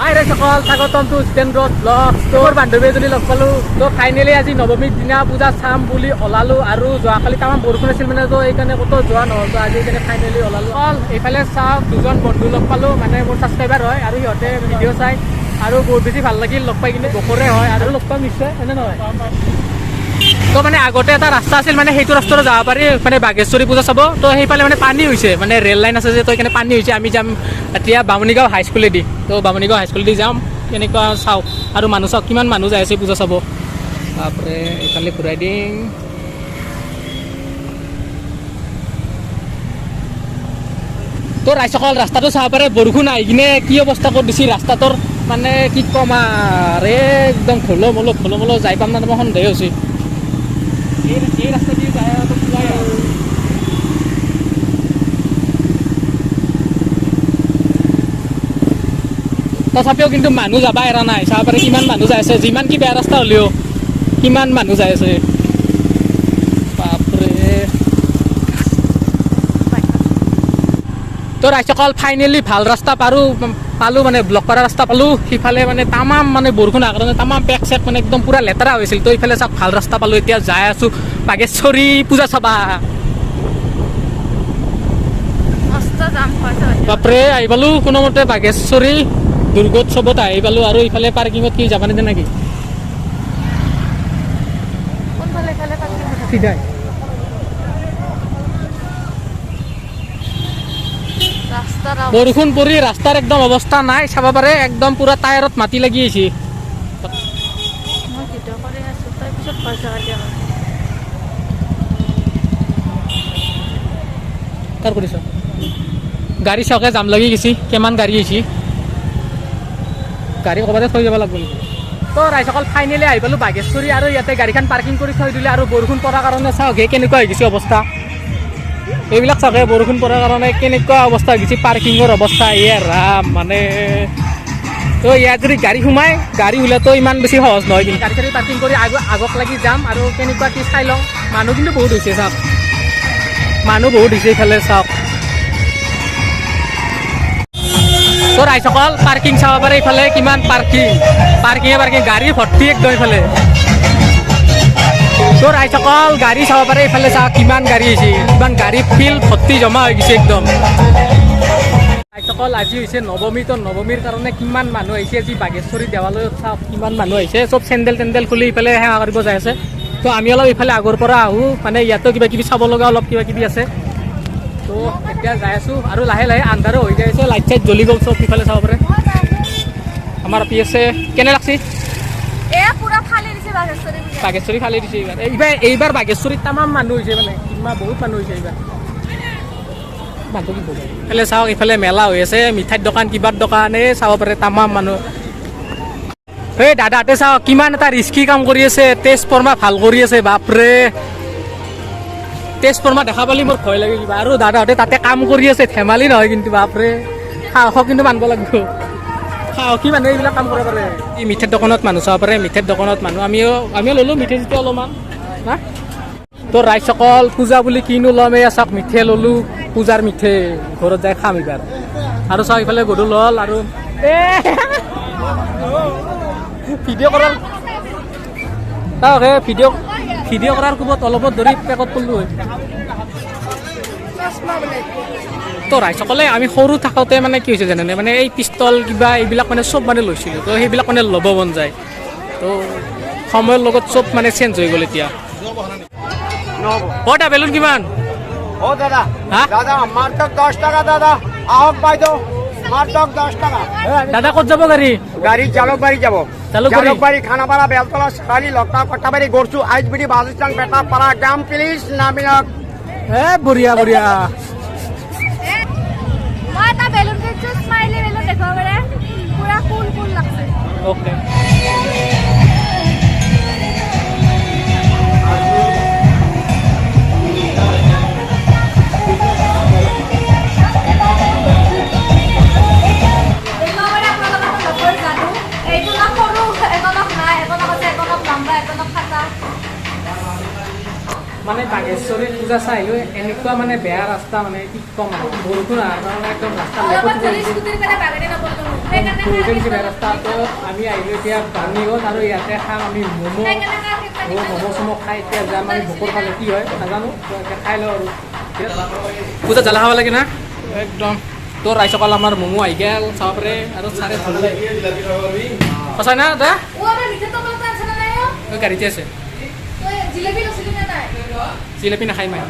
হাই ৰাইজসকল, স্বাগতম two Jitendra blog. তোৰ বান্ধৱী এজনী লগ পালোঁ। তো ফাইনেলি আজি নৱমীৰ দিনা পূজা চাম বুলি ওলালোঁ আৰু যোৱাকালি তামাম বৰষুণ আছিল মানে, তো এইকাৰণে ক'তো যোৱা নহ'ল। তো আজি সেইকাৰণে ফাইনেলি ওলালোঁ। অল এইফালে চাওক, দুজন বন্ধু লগ পালোঁ, মানে মোৰ ছাবস্ক্ৰাইবাৰ হয় আৰু সিহঁতে ভিডিঅ' চাই আৰু বহুত বেছি ভাল লাগিল লগ পাই কিনে। বকৰে হয় আৰু লগ পাম নিশ্চয়, হয়নে নহয়? তো মানে আগতে এটা ৰাস্তা আছিল, মানে সেইটো ৰাস্তাৰে যাব পাৰি, মানে বাগেশ্বৰী পূজা চাব। তো সেইফালে মানে পানী হৈছে, মানে ৰেল লাইন আছে যে, তো সেইকাৰণে পানী হৈছে। আমি যাম এতিয়া বামুণীগাঁও হাইস্কুলেদি। তো বামুণীগাঁও হাইস্কুলেদি যাম, কেনেকুৱা চাওক। আৰু মানুহ চাওক, কিমান মানুহ যাই আছে পূজা চাব। বাপৰে, এইফালে ঘূৰাই দিম। তো ৰাইজসকল, ৰাস্তাটো চাব পাৰে, বৰষুণ আহি কিনে কি অৱস্থা কৰি দিছে ৰাস্তাটোৰ, মানে কি ক'ম আৰু, একদম খোলো মলো খোলো মলো, যাই পাম না নাপাম সন্দেহ হৈছে। এই ৰাস্তা দি যায় আৰু ওলাই আৰু। তথাপিও কিন্তু মানুহ যাবা এৰা নাই, চাব পাৰে কিমান মানুহ যাই আছে। যিমান কি বেয়া ৰাস্তা হ'লেও কিমান মানুহ যাই আছে, বাপৰে। তো ৰাইজসকল, ফাইনেলি ভাল ৰাস্তা পালোঁ, মানে ব্লক কৰা ৰাস্তা পালোঁ। সিফালে মানে তামাম মানে বৰষুণ অহাৰ কাৰণে তামাম পেক চেক মানে একদম পূৰা লেতেৰা হৈছিল। তো ইফালে চাওক, ভাল ৰাস্তা পালোঁ। এতিয়া যাই আছোঁ বাগেশ্বৰী পূজা চাবা। মস্ত জাম হৈছে। বাপৰে, আহি পালোঁ কোনোমতে বাগেশ্বৰী দুৰ্গোৎসৱত আহি পালোঁ। আৰু ইফালে পাৰ্কিঙত কি যাবা নিদিয়ে নেকি? কোনফালে? ইফালে পাৰ্কিং? চিধাই। ৰাস্তাৰ বৰষুণ পৰি ৰাস্তাৰ একদম অৱস্থা নাই, চাব পাৰে, একদম পূৰা টায়াৰত মাটি লাগি আছে। মই ভিডিঅ' কৰি আছোঁ, তাৰপিছত পইচা কাটি। কাৰ কৰিছ গাড়ী? চাওকে, জাম লাগি গৈছে, কিমান গাড়ী আহিছে। গাড়ী ক'ৰবাতে থৈ যাব লাগিব নেকি? তো ৰাইজসকল, ফাইনেলি আহি পালোঁ বাগেশ্বৰী আৰু ইয়াতে গাড়ীখন পাৰ্কিং কৰি থৈ দিলে। আৰু বৰষুণ পৰাৰ কাৰণে চাওক হে কেনেকুৱা হৈ গৈছে অৱস্থা। এইবিলাক চাওক হে, বৰষুণ পৰাৰ কাৰণে কেনেকুৱা অৱস্থা হৈ গৈছে পাৰ্কিঙৰ অৱস্থা, এ ৰাম। মানে তো ইয়াত যদি গাড়ী সোমাই, গাড়ী ওলোৱাটো ইমান বেছি সহজ নহয়। কিন্তু গাড়ী চাড়ী পাৰ্কিং কৰি আগক লাগি যাম আৰু কেনেকুৱা কি চাই লওঁ। মানুহ কিন্তু বহুত হৈছে, চাওক, মানুহ বহুত হৈছে ইফালে চাওক। তো ৰাইজসকল, পাৰ্কিং চাব পাৰে, ইফালে কিমান পাৰ্কিং, পাৰ্কিঙে পাৰ্কিং, গাড়ী ভৰ্তি একদম ইফালে। তো ৰাইজসকল, গাড়ী চাব পাৰে, ইফালে চাওক কিমান গাড়ী আহিছে, কিমান গাড়ী, ফিল্ড ভৰ্তি জমা হৈ গৈছে একদম। ৰাইজসকল, আজি হৈছে নৱমী। তো নৱমীৰ কাৰণে কিমান মানুহ আহিছে আজি বাগেশ্বৰী দেৱালয়ত, চাওক কিমান মানুহ আহিছে। চব চেণ্ডেল তেণ্ডেল খুলি ইফালে সেৱা কৰিব যাই আছে। তো আমি অলপ ইফালে আগৰ পৰা আহোঁ, মানে ইয়াতো কিবা কিবি চাব লগা অলপ কিবা কিবি আছে। তো এতিয়া যাই আছোঁ আৰু লাহে লাহে আন্ধাৰো হৈ যাই আছে, লাইট চাইট জ্বলি গ'ল চব ইফালে চাব পাৰে। আমাৰ পি এছে কেনে লাগছি? এ পুৰা ফালি দিছে বাগেশ্বৰী পূজা। বাগেশ্বৰী ফালি দিছে এইবাৰ। এইবাৰ বাগেশ্বৰীত তামাম মানুহ হৈছে, মানে কিমান বহুত মানুহ হৈছে এইবাৰ। মানুহ কি ক'ব। ইফালে চাওক, ইফালে মেলা হৈ আছে, মিঠাইৰ দোকান, কিবাৰ দোকান, এই চাব পাৰে তামাম মানুহ। এই দাদাহঁতে চাওক কিমান এটা ৰিস্কি কাম কৰি আছে, ট্ৰেন্সফৰ্মাৰ ভাল কৰি আছে। বাপৰে, ট্ৰেন্সফৰ্মাৰ দেখা পালি মোৰ ভয় লাগে কিবা। আৰু দাদাহঁতে তাতে কাম কৰি আছে, ধেমালি নহয় কিন্তু। বাপৰে, সাহসক কিন্তু মানিব লাগিব, সাহসী মানুহে এইবিলাক কাম কৰিব পাৰে। এই মিঠাইৰ দোকানত মানুহ চাব পাৰে, মিঠাইৰ দোকানত মানুহ। আমিও ল'লোঁ মিঠাই চিঠাই অলপমান না। তো ৰাইজসকল, পূজা বুলি কিনো ল'ম, এয়া চাওক মিঠাই ল'লোঁ, পূজাৰ মিঠাই ঘৰত যাই খাম এইবাৰ। আৰু চাওক ইফালে গধূল হ'ল আৰু এ ভিডিঅ' কৰাৰ চাওক হে, ভিডিঅ' কৰাৰ কোবত অলপত ধৰি পেকত পৰিলোঁ হয়। তো ৰাইজসকলে, আমি সৰু থাকোঁতে মানে কি হৈছে জানেনে, মানে এই পিষ্টল কিবা এইবিলাক মানে চব মানে লৈছিলোঁ। তো সেইবিলাক মানে ল'ব মন যায়। তো সময়ৰ লগত চব মানে চেঞ্জ হৈ গ'ল এতিয়া। অ দা, বেলুন কিমান? ও দাদা। হা? দাদা, মাত্র 10 টাকা দাদা। আহক বাইদেউ, মাত্র 10 টাকা। দাদা, ক'ত যাব গাড়ী? গাড়ী জালুকবাৰী যাব। জালুকবাৰী? জালুকবাৰী, খানাপাৰা, বেলতলা, চাৰি লতা, Katabari, গড়চু, আইচবিডি, bus stand, পেটাপাৰা, gram please নামিলক। এ বঢ়িয়া বঢ়িয়া। মই এটা বেলুন কিনছো, স্মাইলি বেলুন, দেখুৱাব পাৰে, পুৰা কুল কুল লাগছে। অ'কে। দেখুৱাব পাৰে আপোনালোকে লগৰ জানো। এইটো নাক সৰু, একো নখ নাই, একো নখ আছে, একো নখ লম্বা, একো নখ ফাটা। মানে বাগেশ্বৰী পূজা চাই আহিলোঁ। এনেকুৱা মানে বেয়া ৰাস্তা, মানে কি ক'ম আৰু, বৰষুণ অহাৰ কাৰণে একদম ৰাস্তা অলপত যদি স্কুটিৰ কাৰণে বাগৰি নপৰিলো, সেইকাৰণে। বহুতে বেছি বেয়া ৰাস্তা। তো আমি আহিলোঁ এতিয়া বাণীগত আৰু ইয়াতে খাম আমি ম'ম'। সেইকাৰণে। ম'ম' চম' খাই এতিয়া যাম আমি বকোৰ ফালে। কি হয় নাজানো, তো এতিয়া খাই লওঁ। আৰু পূজাত জ্বালা খাব লাগে না একদম। তো ৰাইজসকল, আমাৰ ম'ম' আহি গ'ল, চাব পাৰে। আৰু চাৰে ধৰিলে সঁচাই না দা? ও, আমাৰ মিঠা তবলাটো আনছে না নাই? গাড়ীতে আছে। তই জিলেপি লৈছিলি না নাই? জিলেপি নাখাই মাই।